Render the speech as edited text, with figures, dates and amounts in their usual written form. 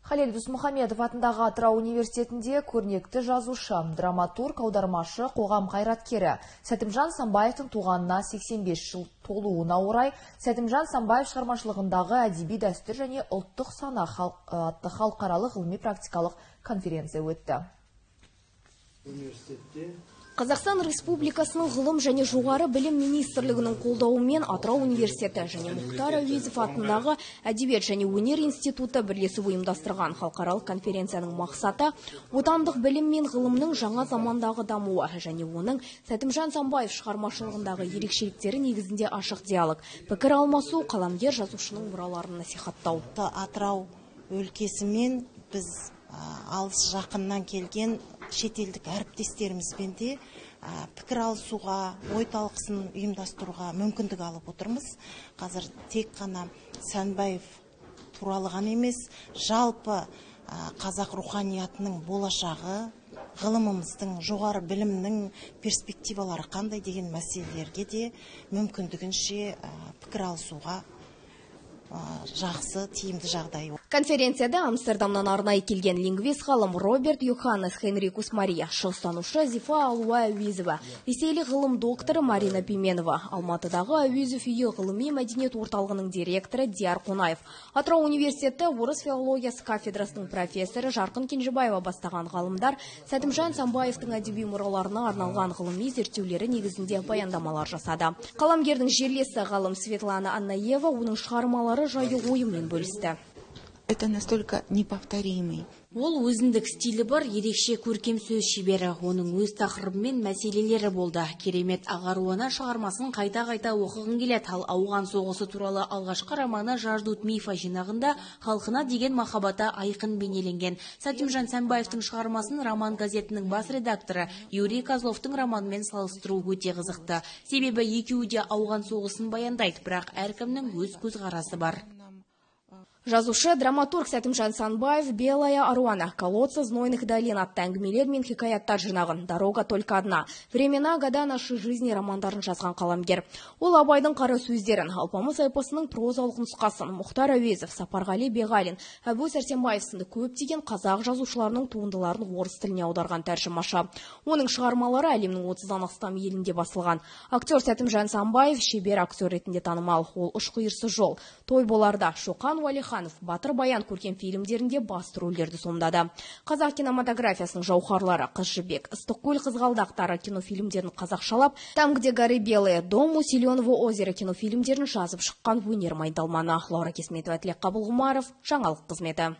Халел Досмұхамедов атындағы Атырау университетінде көрнекті жазушы, драматург, аудармашы, қоғам қайраткері Сәтімжан Самбаевтың туғанына 85 жыл толуына орай Сәтімжан Самбаев шығармашылығындағы әдеби дәстүр және ұлттық сана атты халықаралық ғылыми практикалық конференция өтті. Қазақстан Республикасының ғылым және жоғары білім министрлігінің қолдауымен Атырау университеті және Мұхтар Әуезов атындағы Әдебиет және өнер институты бірлесіп ұйымдастырған халықаралық конференцияның мақсаты отандық білім мен ғылымның жаңа замандағы дамуы және оның Сәтімжан Самбаев шығармашылығындағы ерекшеліктері негізінде ашық диалог, пікір алмасу, қаламгер жазушының мұраларын насихаттау. Атырау өлкесімен біз алыс жақыннан келген шетелдік әріптестерімізбен де пікір алысуға, ой талқысын ұйымдастыруға мүмкіндік алып отырмыз. Қазір тек қана Сәнбаев туралы ғана емес, жалпы қазақ руханиятының болашағы, ғылымымыздың, жоғары білімнің перспективалары қандай деген мәселелерге де мүмкіндігінше пікір алысуға жақсы, тиімді жағдай. Конференцияда Амстердамнан арнайы келген лингвист ғалым Роберт Йоханнес Хенрикус Мария, шығыстанушы Зифа Алуа Әуезова, ресейлік ғылым докторы Марина Пименова, Алматыдағы Әуезов үйі ғылыми мәдениет орталығының директоры Диар Қонаев, Атырау университеті орыс филологиясы кафедрасының профессоры Жарқын Кенжебаева бастаған ғалымдар Сәтімжан Самбаевтың әдеби мұраларына арналған ғылыми зерттеулері негізінде баяндамалар жасады. Қаламгердің жерлесі ғалым Светлана Аннаева оның шығармалары жайы ойымен бөлісті. Это настолько неповторимый. Ол өзіндік стилі бар, ерекше көркем сөз шебері. Оның өз тақырыбы мен мәселелері болды. Керемет Ақ аруана шығармасын қайта-қайта оқығың келеді. Ал Ауған соғысы туралы алғашқы романы «Жаждут мифа» жинағында халқына деген махаббаты айқын бейнеленген. Сәтімжан Сәнбаевтың шығармасын «Роман» газетінің бас редакторы Юрий Козловтың романымен салыстыру өте қызықты. Себебі екеуі де Ауған соғысын баяндайды, бірақ әркімнің өз көзқарасы бар. Жазушы, драматург Сәтімжан Санбаев «Белая Аруана», «Колодцы знойных долин» атты әңгімелер мен хикаяттар жинағын, «Дорога только одна», «Времена, года нашей жизни» романдарын жазған қаламгер. Ол Абайдың қара сөздерін, Алпамыс эпосының прозалық нұсқасын, Мұхтар Әуезов, Сапарғали Беғалин, Әбу Сәрсенбаев сынды көптеген қазақ жазушыларының туындыларын орыс тіліне аударған тәржімашы. Оның шығармалары әлемнің 30-дан астам елінде басылған. Актер Сәтімжан Самбаев шебер актер ретінде танымал. Ол «Ұшқиырсыз жол», «Той боларда», Шоқан Уәлихан, Батыр Баян көркем фильмдерінде басты рөлдерді сомдады. Қазақ кинематографиясының жауһарлары «Қыз Жібек», «Ыстықкөл қызғалдақтары» кинофильмдерін қазақшалап, «Там, где горы белые», «Дом у Зеленого озера» кинофильмдерін жазып шыққан өнер майдалманы. Лаура Кесметова, Тілек Қабылғұмаров, жаңалық қызметі.